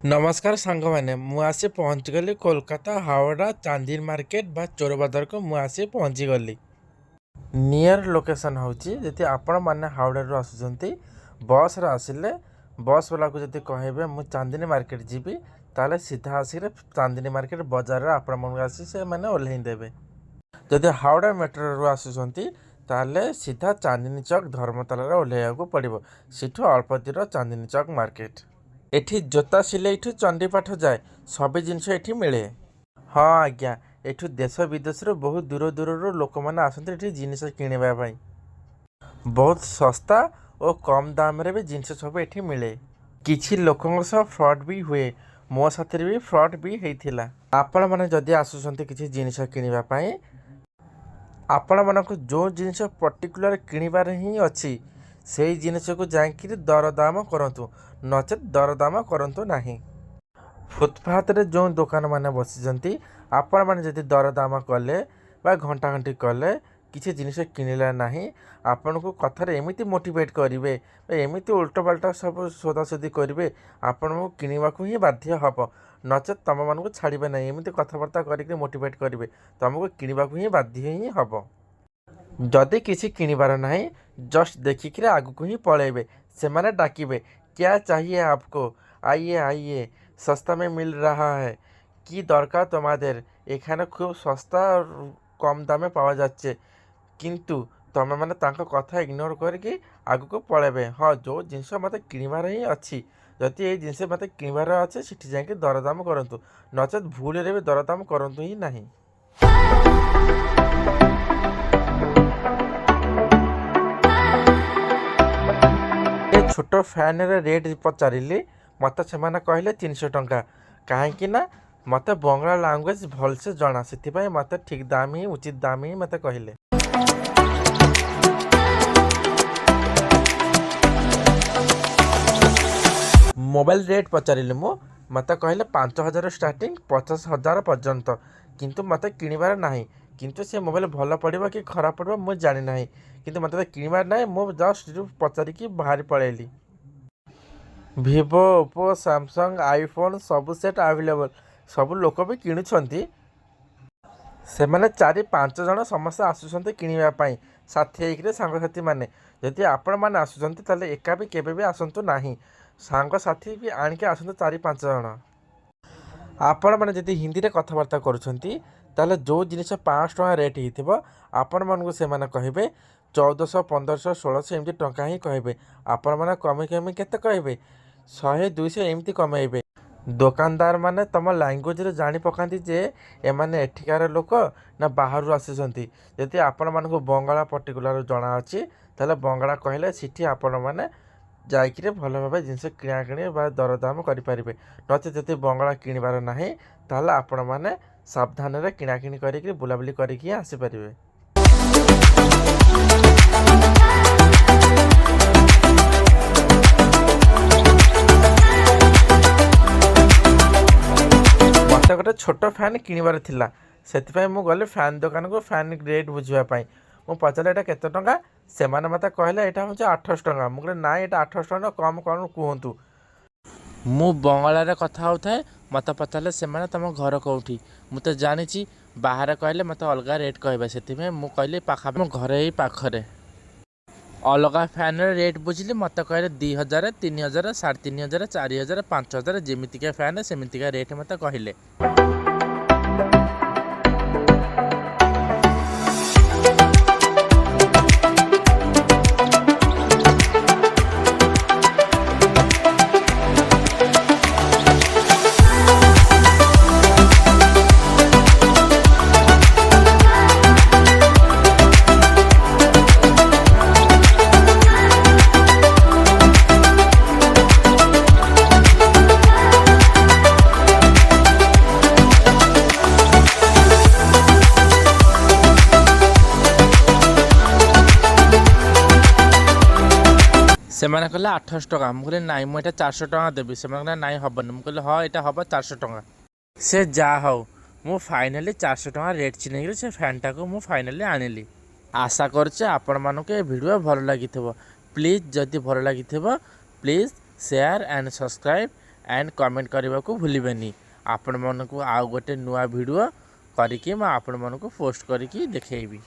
ନମସ୍କାର ସାଙ୍ଗମାନେ, ମୁଁ ଆସି ପହଞ୍ଚିଗଲି କୋଲକାତା ହାୱଡ଼ା ଚାନ୍ଦିନୀ ମାର୍କେଟ ବା ଚୋର ବଜାରକୁ ମୁଁ ଆସି ପହଞ୍ଚିଗଲି। ନିୟର ଲୋକେସନ୍ ହେଉଛି, ଯଦି ଆପଣମାନେ ହାୱଡ଼ାରୁ ଆସୁଛନ୍ତି, ବସ୍ରେ ଆସିଲେ ବସ୍ ବାଲାକୁ ଯଦି କହିବେ ମୁଁ ଚାନ୍ଦିନୀ ମାର୍କେଟ ଯିବି, ତାହେଲେ ସିଧା ଆସିକି ଚାନ୍ଦିନୀ ମାର୍କେଟ ବଜାରରେ ଆପଣମାନଙ୍କୁ ଆସି ସେମାନେ ଓହ୍ଲେଇ ଦେବେ। ଯଦି ହାୱଡ଼ା ମେଟ୍ରୋରୁ ଆସୁଛନ୍ତି, ତାହେଲେ ସିଧା ଚାନ୍ଦିନୀ ଚକ୍ ଧର୍ମତଲାରେ ଓହ୍ଲେଇବାକୁ ପଡ଼ିବ। ସେଠୁ ଅଳ୍ପ ଦୂର ଚାନ୍ଦିନୀ ଚକ୍ ମାର୍କେଟ। ଏଠି ଜୋତା ସିଲେଇଠୁ ଚଣ୍ଡୀପାଠ ଯାଏ ସବୁ ଜିନିଷ ଏଠି ମିଳେ। ହଁ ଆଜ୍ଞା, ଏଠୁ ଦେଶ ବିଦେଶରୁ ବହୁତ ଦୂର ଦୂରରୁ ଲୋକମାନେ ଆସନ୍ତି ଏଠି ଜିନିଷ କିଣିବା ପାଇଁ। ବହୁତ ଶସ୍ତା ଓ କମ୍ ଦାମରେ ବି ଜିନିଷ ସବୁ ଏଠି ମିଳେ। କିଛି ଲୋକଙ୍କ ସହ ଫ୍ରଡ଼୍ ବି ହୁଏ। ମୋ ସାଥିରେ ବି ଫ୍ରଡ଼୍ ବି ହେଇଥିଲା। ଆପଣମାନେ ଯଦି ଆସୁଛନ୍ତି କିଛି ଜିନିଷ କିଣିବା ପାଇଁ, ଆପଣମାନଙ୍କୁ ଯେଉଁ ଜିନିଷ ପର୍ଟିକୁଲାର କିଣିବାର ହିଁ ଅଛି, ସେଇ ଜିନିଷକୁ ଯାଇକିରି ଦରଦାମ କରନ୍ତୁ, ନଚେତ୍ ଦରଦାମ କରନ୍ତୁ ନାହିଁ। ଫୁଟପାଥରେ ଯେଉଁ ଦୋକାନମାନେ ବସିଛନ୍ତି, ଆପଣମାନେ ଯଦି ଦରଦାମ କଲେ ବା ଘଣ୍ଟା ଘଣ୍ଟି କଲେ, କିଛି ଜିନିଷ କିଣିଲେ ନାହିଁ, ଆପଣଙ୍କୁ କଥାରେ ଏମିତି ମୋଟିଭେଟ୍ କରିବେ ବା ଏମିତି ଉଲ୍ଟପାଲ୍ଟା ସବୁ ସୋଦାସୋଦି କରିବେ, ଆପଣଙ୍କୁ କିଣିବାକୁ ହିଁ ବାଧ୍ୟ ହେବ, ନଚେତ୍ ତୁମମାନଙ୍କୁ ଛାଡ଼ିବେ ନାହିଁ। ଏମିତି କଥାବାର୍ତ୍ତା କରିକି ମୋଟିଭେଟ୍ କରିବେ, ତୁମକୁ କିଣିବାକୁ ହିଁ ବାଧ୍ୟ ହିଁ ହେବ। ଯଦି କିଛି କିଣିବାର ନାହିଁ, ଜଷ୍ଟ ଦେଖିକିରି ଆଗକୁ ହିଁ ପଳେଇବେ। ସେମାନେ ଡାକିବେ, "क्या चाहिए आपको? आइए आइए, सस्ता में मिल रहा है। কি দরকার তোমাদের? এখানে খুব সস্তা আর কম দামে পাওয়া যাচ্ছে।" କିନ୍ତୁ ତମେମାନେ ତାଙ୍କ କଥା ଇଗ୍ନୋର କରିକି ଆଗକୁ ପଳେଇବେ। ହଁ, ଯେଉଁ ଜିନିଷ ମୋତେ କିଣିବାର ହିଁ ଅଛି, ଯଦି ଏଇ ଜିନିଷ ମୋତେ କିଣିବାର ଅଛି, ସେଠି ଯାଇକି ଦରଦାମ କରନ୍ତୁ, ନଚେତ୍ ଭୁଲରେ ବି ଦରଦାମ କରନ୍ତୁ ହିଁ ନାହିଁ। ଏ ଛୋଟ ଫ୍ୟାନ୍ର ରେଟ୍ ପଚାରିଲି, ମୋତେ ସେମାନେ କହିଲେ 300 ଟଙ୍କା। କାହିଁକି ନା ମୋତେ ବଙ୍ଗଳା ଲାଙ୍ଗୁଏଜ୍ ଭଲସେ ଜଣା, ସେଥିପାଇଁ ମୋତେ ଠିକ୍ ଦାମ ହିଁ, ଉଚିତ ଦାମ ହିଁ ମୋତେ କହିଲେ। ମୋବାଇଲ ରେଟ୍ ପଚାରିଲି ମୁଁ, ମୋତେ କହିଲେ 5,000 ଷ୍ଟାର୍ଟିଂ, 50,000 ପର୍ଯ୍ୟନ୍ତ। କିନ୍ତୁ ମୋତେ କିଣିବାର ନାହିଁ। କିନ୍ତୁ ସେ ମୋବାଇଲ ଭଲ ପଡ଼ିବ କି ଖରାପ ପଡ଼ିବ ମୁଁ ଜାଣିନାହିଁ। କିନ୍ତୁ ମୋତେ ତ କିଣିବାର ନାହିଁ, ମୁଁ ଜଷ୍ଟ ପଚାରିକି ବାହାରି ପଳେଇଲି। ଭିଭୋ, ଓପୋ, ସାମସଙ୍ଗ, ଆଇଫୋନ୍ ସବୁ ସେଟ୍ ଆଭେଲେବଲ୍। ସବୁ ଲୋକ ବି କିଣୁଛନ୍ତି। ସେମାନେ ଚାରି ପାଞ୍ଚ ଜଣ ସମସ୍ତେ ଆସୁଛନ୍ତି କିଣିବା ପାଇଁ ସାଥୀ ହେଇକିରି, ସାଙ୍ଗସାଥିମାନେ। ଯଦି ଆପଣମାନେ ଆସୁଛନ୍ତି, ତାହେଲେ ଏକା ବି କେବେ ବି ଆସନ୍ତୁ ନାହିଁ। ସାଙ୍ଗସାଥି ବି ଆଣିକି ଆସନ୍ତୁ ଚାରି ପାଞ୍ଚ ଜଣ। ଆପଣମାନେ ଯଦି ହିନ୍ଦୀରେ କଥାବାର୍ତ୍ତା କରୁଛନ୍ତି, ତାହେଲେ ଯେଉଁ ଜିନିଷ 500 ଟଙ୍କା ରେଟ୍ ହେଇଥିବ, ଆପଣମାନଙ୍କୁ ସେମାନେ କହିବେ 1400, 1500, 1600 ଏମିତି ଟଙ୍କା ହିଁ କହିବେ। ଆପଣମାନେ କମେଇ କମେଇ କେତେ କହିବେ? 100, 200 ଏମିତି କମେଇବେ। ଦୋକାନଦାର ମାନେ ତୁମ ଲାଙ୍ଗୁଏଜରେ ଜାଣି ପକାନ୍ତି ଯେ ଏମାନେ ଏଠିକାର ଲୋକ ନା ବାହାରୁ ଆସିଛନ୍ତି। ଯଦି ଆପଣମାନଙ୍କୁ ବଙ୍ଗଳା ପର୍ଟିକୁଲାର ଜଣାଅଛି, ତାହେଲେ ବଙ୍ଗଳା କହିଲେ ସେଠି ଆପଣମାନେ ଯାଇକିରି ଭଲ ଭାବେ ଜିନିଷ କିଣାକିଣି ବା ଦରଦାମ କରିପାରିବେ। ନଚେତ୍ ଯଦି ବଙ୍ଗଳା କିଣିବାର ନାହିଁ, ତାହେଲେ ଆପଣମାନେ ସାବଧାନରେ କିଣାକିଣି କରିକି ବୁଲାବୁଲି କରିକି ହିଁ ଆସିପାରିବେ। ମୋତେ ଗୋଟେ ଛୋଟ ଫ୍ୟାନ୍ କିଣିବାର ଥିଲା। ସେଥିପାଇଁ ମୁଁ ଗଲି ଫ୍ୟାନ୍ ଦୋକାନକୁ ଫ୍ୟାନ୍ ରେଟ୍ ବୁଝିବା ପାଇଁ। ମୁଁ ପଚାରିଲି, ଏଇଟା କେତେ ଟଙ୍କା? ସେମାନେ ମୋତେ କହିଲେ, ଏଇଟା ହେଉଛି 800 ଟଙ୍କା। ମୁଁ କହିଲି, ନାଇଁ, ଏଇଟା 800 ଟଙ୍କା, କମ୍ କ'ଣ କୁହନ୍ତୁ। ମୁଁ ବଙ୍ଗଳାରେ କଥା ହେଉଥାଏ, ମୋତେ ପଚାରିଲେ ସେମାନେ, ତୁମ ଘର କେଉଁଠି? ମୁଁ ତ ଜାଣିଛି ବାହାରେ କହିଲେ ମୋତେ ଅଲଗା ରେଟ୍ କହିବେ। ସେଥିପାଇଁ ମୁଁ କହିଲି, ପାଖାପାଖି ମୋ ଘରେ ଏଇ ପାଖରେ। ଅଲଗା ଫ୍ୟାନ୍ର ରେଟ୍ ବୁଝିଲି, ମୋତେ କହିଲେ 2000, 3000, 3500, 4000, 5000। ଯେମିତିକା ଫ୍ୟାନ୍ ସେମିତିକା ରେଟ୍ ମୋତେ କହିଲେ। ସେମାନେ କହିଲେ 800 ଟଙ୍କା। ମୁଁ କହିଲି, ନାଇଁ, ମୁଁ ଏଇଟା 400 ଟଙ୍କା ଦେବି। ସେମାନେ କହିଲେ, ନାଇଁ, ହେବନି। ମୁଁ କହିଲି, ହଁ, ଏଇଟା ହେବ 400 ଟଙ୍କା। ସେ ଯାହା ହଉ, ମୁଁ ଫାଇନାଲି 400 ଟଙ୍କା ରେଟ୍ ଚିହ୍ନେଇକିରି ସେ ଫ୍ୟାନ୍ଟାକୁ ମୁଁ ଫାଇନାଲି ଆଣିଲି। ଆଶା କରୁଛି ଆପଣମାନଙ୍କୁ ଏ ଭିଡ଼ିଓ ଭଲ ଲାଗିଥିବ। ପ୍ଲିଜ୍, ଯଦି ଭଲ ଲାଗିଥିବ, please share and subscribe. And comment କରିବାକୁ ଭୁଲିବେନି। ଆପଣମାନଙ୍କୁ ଆଉ ଗୋଟେ ନୂଆ ଭିଡ଼ିଓ କରିକି ମୁଁ ଆପଣମାନଙ୍କୁ ପୋଷ୍ଟ କରିକି ଦେଖେଇବି।